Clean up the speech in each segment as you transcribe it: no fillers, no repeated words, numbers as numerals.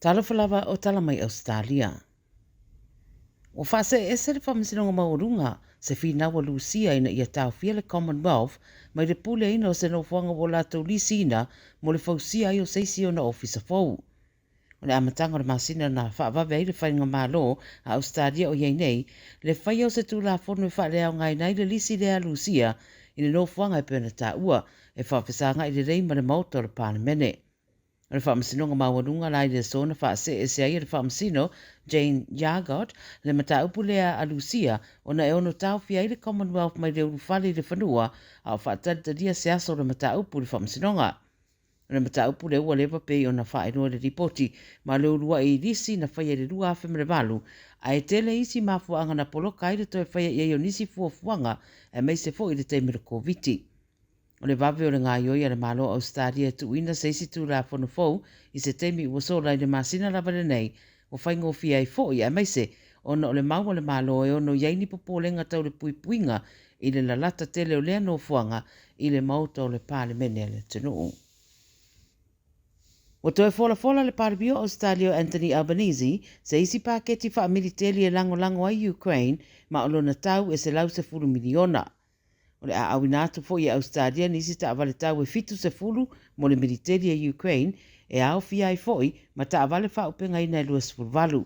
Talofa lava o tala mai Ausetalia. Ua faasee ese le Faamasinoga Maualuga se finau a Lusia ina ia taofia le Commonwealth mai le puleaina o se nofoaga ua latou lisiina mo le fausia ai o se isi ona ofisa fou. O le amataga o le masina na faavave ai le Faigamalo a Ausetalia o i ai nei, le faia o se Tulafono e faaleaogaina ai le lisi lea a Lusia i le nofoaga e pei ona taua, e faafesagai lelei ma le Maota o le Palemene. O le Faamasinoga Maualuga la i le aso na faasee ese ai e le Faamasino Jane Jagot le mataupu lea a Lusia ona e ono taofia ai le Commonwealth mai le ulufale i le fanua a o faatalitalia se aso o le mataupu i le Faamasinoga. O le mataupu lea ua leva pei ona faailoa i le lipoti ma le uluai lisi na faia i le 2008, ae tele isi mafuaaga na poloka ai le toe faia i ai o nisi fuafuaga aemaise foi i le taimi o le Koviti. O le vave o le gaoioi a le Malo o Ausetalia e tuuina se isi Tulafono fou i se taimi ua sola i le masina lava lenei ua faigofie ai foi aemaise ona o le mau a le Malo e ono i ai ni popolega tau le puipuiga i le lalata tele o lea nofoaga i le Maota o le Palemene a le atunuu. Ua toe folafola le Palemia o Ausetalia o Anthony Albanese se isi paketi faamiliteli e lagolago ai Ukraine ma o lona tau e 110 miliona. O le a auina atu foi e Ausetalia nisi taavale tau e 70 mo le militeli a Ukraine e aofia ai foi ma taavale faaaupegaina e 28.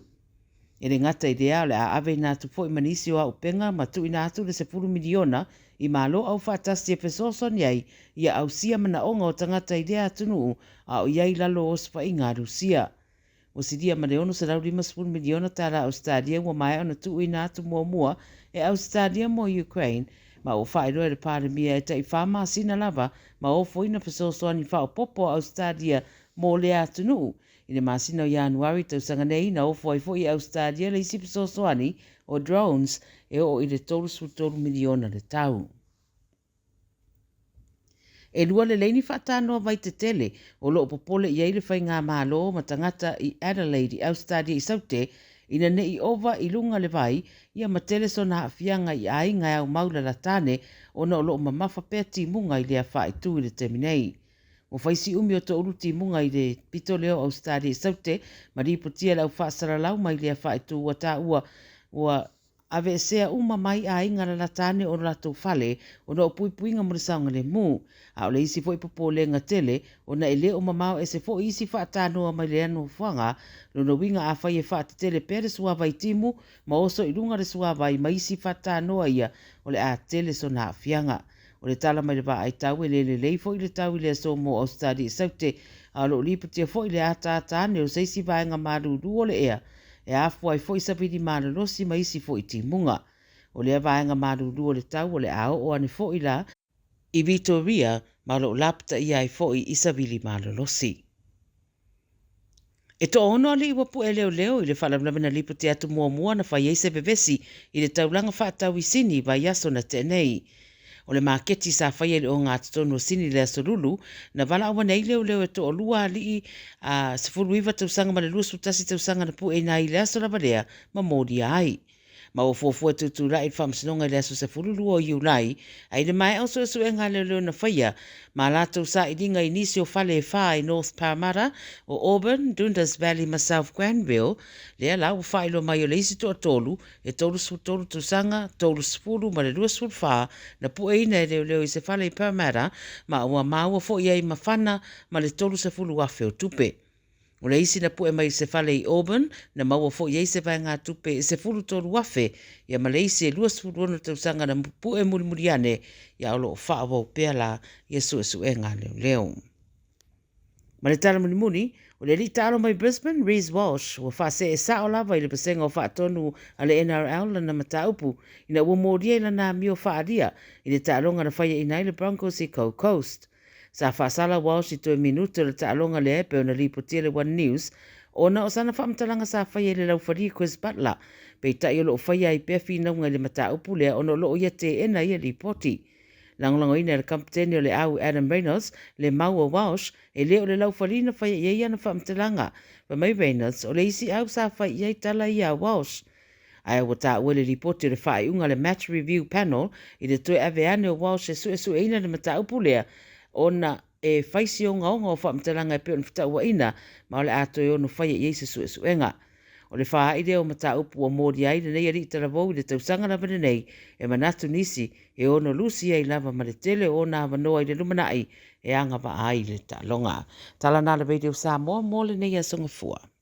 E le gata i lea, o le a aveina atu foi ma nisi o auupega ma tuuina atu le 10 miliona i Malo Aufaatasi e fesoasoani ai ia ausia manaoga o tagata i lea atunuu a o i ai i lalo o osofaiga a Rusia. Ua silia ma le $650 miliona tala Ausetalia ua maea ona tuuina atu muamua e Ausetalia mo Ukraine, ma ua faailoa e le Palemia e tai fa masina lava ma ofoina fesoasoani faaopoopo a Ausetalia mo lea atunuu. I le masina o Ianuari tausaga nei, na ofo ai foi e Ausetalia le isi fesoasoani o drones e oo i le $33 miliona le tau. E lua le leini faatanoa vaitetele o lo o popole i ai le faigamalo ma tagata i Adelaide i Ausetalia i Saute ina ne i ova i luga le vai ia ma tele sona aafiaga i aiga e aumau lalatane ona o lo o mamafa pea timuga i lea faaitu i le taimi nei. Ua fai si umi o toulu timuga i le pito lea o Ausetalia i Saute ma lipotia e le au faasalalau mai lea faaitu ua taua ua Aveesea uma mai aiga lalata ane o latou fale ona o puipuiga mo le saogalemu. A o le isi foi popolega tele, ona e le o mamao ese foi isi faatanoa mai lea nofoaga, lona uiga afai e faatetele pea le suavai timu ma oso i luga le suavai ma isi faatanoa ia, o le a tele sona aafiaga. O le tala mai le vaai tau e le lelei foi le tau i le aso mo Ausetalia i Saute, a o lo o lipotia foi le ataata ane o se isi vaega malulu o le ea e afua ai foi savili malolosi ma isi foi timuga. O lea vaega malulu o le tau o le a oo ane foi la i Vitoria ma o lo o lapataia ai foi i savili malolosi. E toaono alii ua pue leoleo i le faalavelave na lipoti atu muamua na fai ai se vevesi i le taulaga faatau i Sini i vaiaso na tea nei. O le maketi sa faia i le ogatotonu o Sini i le Aso Lulu, na valaau ane ai leoleo e toalua alii a 19 tausaga ma le 21 tausaga na pueina ai i le aso lava lea ma molia ai. Ma ua fuafua e tutulai i le faamasinoga i le aso 12 o Iulai, a i le maea o suesuega a leoleo na faia ma a latou sailiga i nisi o fale e fa i North Parramatta, o Auburn, Dundas Valley ma South Granville, lea la ua faailoa mai o le isi toatolu e 33 tausaga, 30 ma le 24, na pueina e leoleo i se fale i Parramatta ma ua maua foi ai ma fana ma le 30,000 o tupe. O le isi na pue mai i se fale i Auburn, na maua foi ai se vaegatupe e 13,000, ia ma le isi e 26 tausaga na pue mulimuli ane, ia o lo o faaauau pea la ia suesuega a leoleo. Ma le tala mulimuli, o le alii taalo mai Brisbane, Reece Walsh, ua faasee sao lava i le vasega o faatonu a le NRL lana mataupu ina ua molia i lana amio faaalia i le taaloga na faiaina ai le Broncos i Gold Coast. Sa faasala Walsh i toe minute o le taaloga lea e pei ona lipotia le One News ona o sana faamatalaga sa faia i le laufali Chris Butler. Peitai o lo o faia ai pea finauga i le mataupu lea ona o lo o ia teena ia lipoti. Lagolagoina e le Kapeteni o le Au Adam Reynolds le mau a Walsh e le o le laufali na faia i ai ana faamatalaga. Fai mai Reynolds, o le isi au sa fai i ai tala ia a Walsh. Ae ua taua i le lipoti o le faaiuga a le Match Review Panel i le toe ave ane o Walsh e suesueina le mataupu lea ona e fai si ogaoga o faamatalaga e pei ona fetauaina ma o le a toe ono faia i ai se suesuega. O le faaai lea o mataupu ua molia ai lenei alii talavou i le tausaga lava lenei e manatu nisi e ono lusi ai lava ma le tele o ona avanoa i le lumanai e agavaa ai le taaloga. Tala na le Radio Samoa mo lenei aso Gafua.